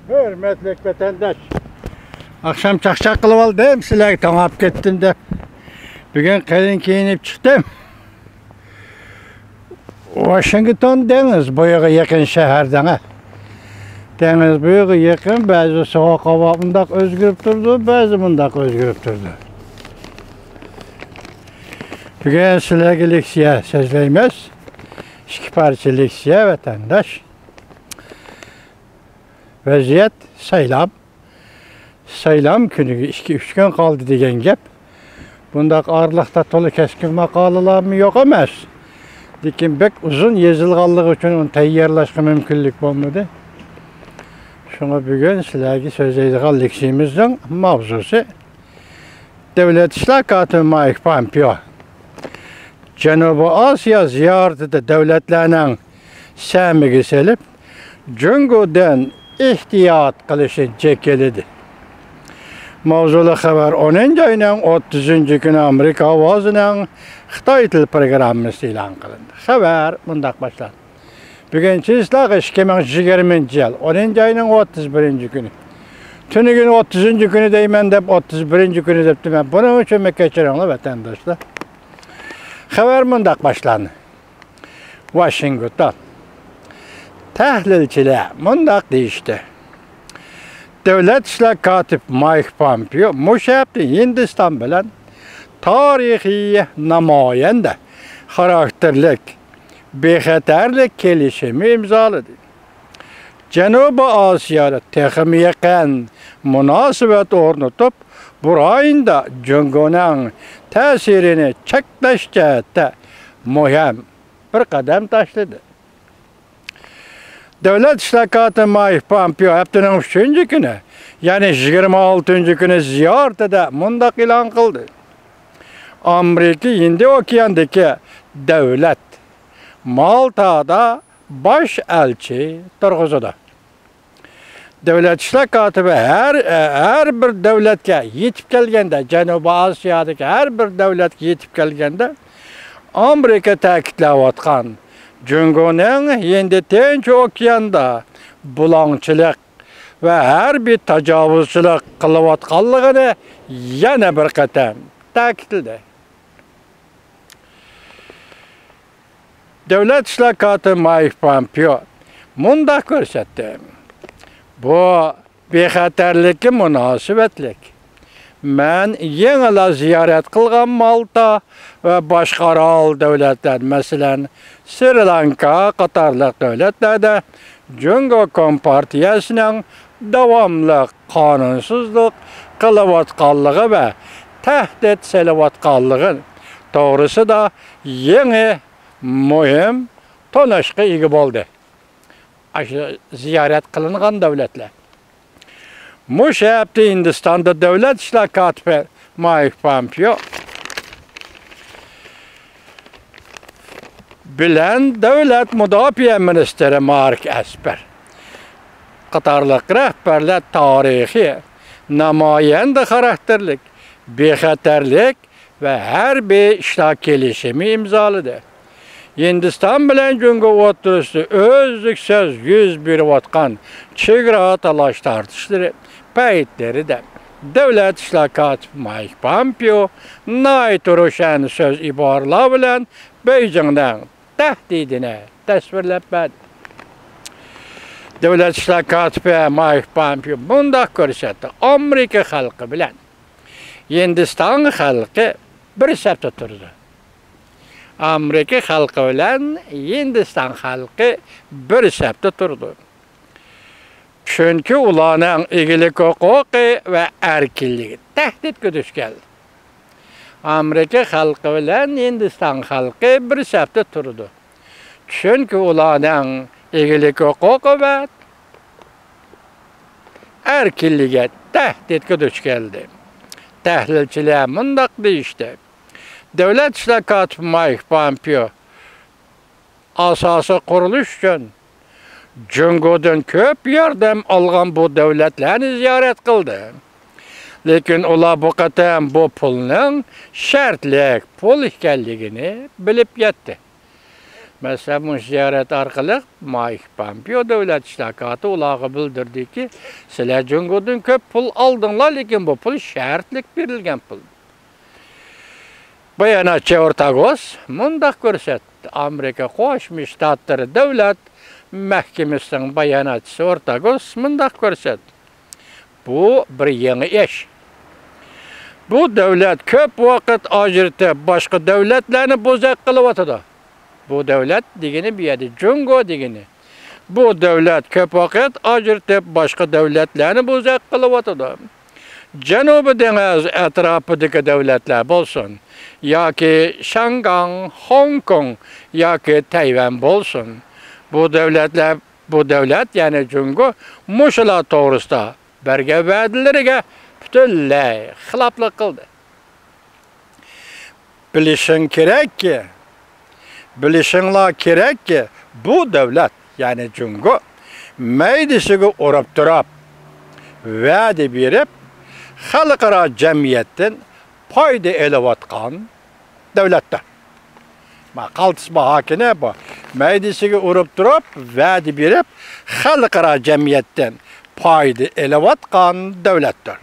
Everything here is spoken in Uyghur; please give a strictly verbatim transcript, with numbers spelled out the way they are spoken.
ھۆرمەتلىك ۋەتەنداش، ئاخشام چاقچاق قىلىۋالدىم، سىلەرگە توڭاپ كەتتىم دەپ. بۈگۈن قېلىن كىيىنىپ چىقتىم. ۋاشىنگتون دېڭىز بويىغا يېقىن شەھەر دەڭە. دېڭىز بويىغا يېقىن، بەزى سوغۇق ھاۋا مۇنداق ئۆزگىرىپ تۇرىدۇ، بەزى مۇنداق ئۆزگىرىپ تۇرىدۇ. بۈگۈن سىلەرگە لېكسىيە سۆزلەيمىز. ئىككى پارچە لېكسىيە، ۋەتەنداش. ۋەزىيەت سايلام. سايلام كۈنىگە ئىككى، ئۈچ كۈن قالدى دېگەن گەپ. بۇنداق ئارىلىقتا تولا كەسكىن ماقالىلارمۇ يوق ئەمەس. لېكىن بەك ئۇزۇن يېزىلغانلىقى ئۈچۈن ئۇنى تەييارلاشقا مۇمكىنلىك بولمىدى. شۇڭا بۈگۈن سىلەرگە سۆزلەيدىغان لېكسىيىمىزنىڭ ماۋزۇسى دۆلەت ئىشلار كاتىپى مايك پامپېئو جەنۇبىي ئاسىيا زىيارىتىدە دۆلەتلەرنىڭ سەمىگە سېلىپ، جۇڭگودىن ئېھتىيات قىلىشنى جېكىلىدى. ماۋزۇلۇق خەۋەر ئونىنچى ئاينىڭ ئوتتۇزىنچى كۈنى ئامېرىكا ئاۋازىنىڭ خىتاي تىل پروگراممىسىدا ئېلان قىلىندى. خەۋەر مۇنداق باشلاندى. بۈگۈن چىسلاغا ئىككى مىڭ يىگىرمىنچى يىل، ئونىنچى ئاينىڭ ئوتتۇز بىرىنچى كۈنى. تۈنۈگۈن ئوتتۇزىنچى كۈنى دەيمەن دەپ، ئوتتۇز بىرىنچى كۈنى دەپتىمەن. بۇنىڭ ئۈچۈن كەچۈرۈڭلار، ۋەتەنداشلار. خەۋەر مۇنداق باشلاندى. ۋاشىنگتون. تەھلىلچىلەر مۇنداق دېيىشتى. دۆلەت ئىشلار كاتىپى مايك پامپېئو مۇشۇ ھەپتە ھىندىستان بىلەن تارىخىي نامايەندە خاراكتېرلىك بىخەتەرلىك كېلىشىمى ئىمزالىدى. جەنۇبىي ئاسىيادا تېخىمۇ يېقىن مۇناسىۋەت ئورنىتىپ، بۇ رايوندا جۇڭگونىڭ تەسىرىنى چەكلەش جەھەتتە مۇھىم بىر قەدەم تاشلىدى. دۆلەت ئىشلار كاتىپى مايك پامپېئو ھەپتىنىڭ ئۈچىنچى كۈنى، يەنى يىگىرمە ئالتىنچى كۈنى زىيارىتىدە مۇنداق ئېلان قىلدى. ئامېرىكا ھىندى ئوكياندىكى دۆلەت مالتادا باش ئەلچى تۇرغۇزىدۇ. دۆلەت ئىشلار كاتىپى ھەر، ھەر بىر دۆلەتكە يېتىپ كەلگەندە، جەنۇبىي ئاسىيادىكى ھەر بىر دۆلەتكە يېتىپ كەلگەندە، ئامېرىكا تەكىتلەۋاتقان جۇڭگونىڭ ھىندى تىنچ ئوكياندا بۇلاڭچىلىق ۋە ھەربىي تاجاۋۇزچىلىق قىلىۋاتقانلىقىنى يەنە بىر قېتىم تەكىتلىدى. دۆلەت ئىشلار كاتىپى مايك پامپېئو مۇنداق كۆرسەتتى: بۇ بىخەتەرلىككە مۇناسىۋەتلىك. مەن يېڭىلا زىيارەت قىلغان مالتا ۋە باشقا ئارال دۆلەتلەر، مەسىلەن، سرى لانكا قاتارلىق دۆلەتلەردە جۇڭگو كومپارتىيەسىنىڭ داۋاملىق قانۇنسىزلىق قىلىۋاتقانلىقى ۋە تەھدىت سېلىۋاتقانلىقى توغرىسىدا يېڭى مۇھىم تونۇشقا ئىگە بولدى. ئاشۇ زىيارەت قىلىنغان دۆلەتلەر. مۇشۇ ھەپتە ھىندىستاندا دۆلەت ئىشلار كاتىپى مايك پامپېئو بىلەن دۆلەت مۇداپىئە مىنىستىرى مارك ئەسپەر قاتارلىق رەھبەرلەر تارىخىي نامايەندە خاراكتېرلىك بىخەتەرلىك ۋە ھەربىي ئىشلار كېلىشىمى ئىمزالىدى. ھىندىستان بىلەن جۇڭگو ئوتتۇرىسىدا ئۈزلۈكسىز يۈز بېرىۋاتقان چېگرا تالاش-تارتىشلىرى پەيتلىرىدە دۆلەت ئىشلار كاتىپى مايك پامپېئو ناھايىتى روشەن سۆز ئىبارىلەر بىلەن بېيجىڭنىڭ تەھدىتىنى تەسۋىرلەپ بەردى. دۆلەت ئىشلار كاتىپى مايك پامپېئو مۇنداق كۆرسەتتى: ئامېرىكا خەلقى بىلەن ھىندىستان خەلقى بىر سەپتە تۇرىدۇ. ئامېرىكا خەلقى بىلەن ھىندىستان خەلقى بىر سەپتە تۇرىدۇ. چۈنكى ئۇلارنىڭ ئىگىلىك ھوقۇقى ۋە ئەركىنلىكى تەھدىتكە دۇچ كەلدى. ئامېرىكا خەلقى بىلەن ھىندىستان خەلقى بىر سەپتە تۇرىدۇ. چۈنكى ئۇلارنىڭ ئىگىلىك ھوقۇقى ۋە ئەركىنلىكى تەھدىتكە دۇچ كەلدى. تەھلىلچىلەر مۇنداق دېيىشتى: دۆلەت ئىشلار كاتىپى مايك پامپېئو ئاساسىي قۇرۇلۇش ئۈچۈن جۇڭگودىن كۆپ ياردەم ئالغان بۇ دۆلەتلەرنى زىيارەت قىلدى. لېكىن ئۇلار بۇ قېتىم بۇ پۇلنىڭ شەرتلىك پۇل ئىكەنلىكىنى بىلىپ يەتتى. مەسىلەن، مۇشۇ زىيارەت ئارقىلىق مايك پامپېئو دۆلەت ئىشلار كاتىپى ئۇلارغا بىلدۈردىكى، سىلەر جۇڭگودىن كۆپ پۇل ئالدىڭلار، لېكىن بۇ پۇل شەرتلىك بېرىلگەن پۇل. باياناتچى ئورتاگوس مۇنداق كۆرسەتتى، ئامېرىكا قوشما شتاتلىرى دۆلەت مەھكىمىسىنىڭ باياناتچىسى ئورتاگوس مۇنداق كۆرسەتتى. بۇ بىر يېڭى ئىش. بۇ دۆلەت كۆپ ۋاقىت ئاجرىتىپ، باشقا دۆلەتلەرنى بوزەك قىلىۋاتىدۇ. بۇ دۆلەت دېگىنى بۇ يەردە جۇڭگو دېگىنى. بۇ دۆلەت كۆپ ۋاقىت ئاجرىتىپ، باشقا دۆلەتلەرنى بوزەك قىلىۋاتىدۇ. جەنۇبىي دېڭىز ئەتراپىدىكى دۆلەتلەر بولسۇن، ياكى شياڭگاڭ، خوڭكوڭ ياكى تەيۋەن بولسۇن، بۇ دۆلەتلەر، بۇ دۆلەت، يەنى جۇڭگو مۇشۇلار توغرىسىدا بەرگەن ۋەدىلىرىگە پۈتۈنلەي خىلاپلىق قىلدى. بىلىشىڭ كېرەككى، بىلىشىڭلار كېرەككى، بۇ دۆلەت، يەنى جۇڭگو، مەيدىسىگە ئۇرۇپ تۇرۇپ، ۋەدە بېرىپ، خەلقئارا جەمئىيەتتىن پايدا ئېلىۋاتقان دۆلەتتۇر. ما، قالتىس باھاكىنى بۇ. مەيدىسىگە ئۇرۇپ تۇرۇپ، ۋەدە بېرىپ، خەلقئارا جەمئىيەتتىن پايدا ئېلىۋاتقان دۆلەتتۇر.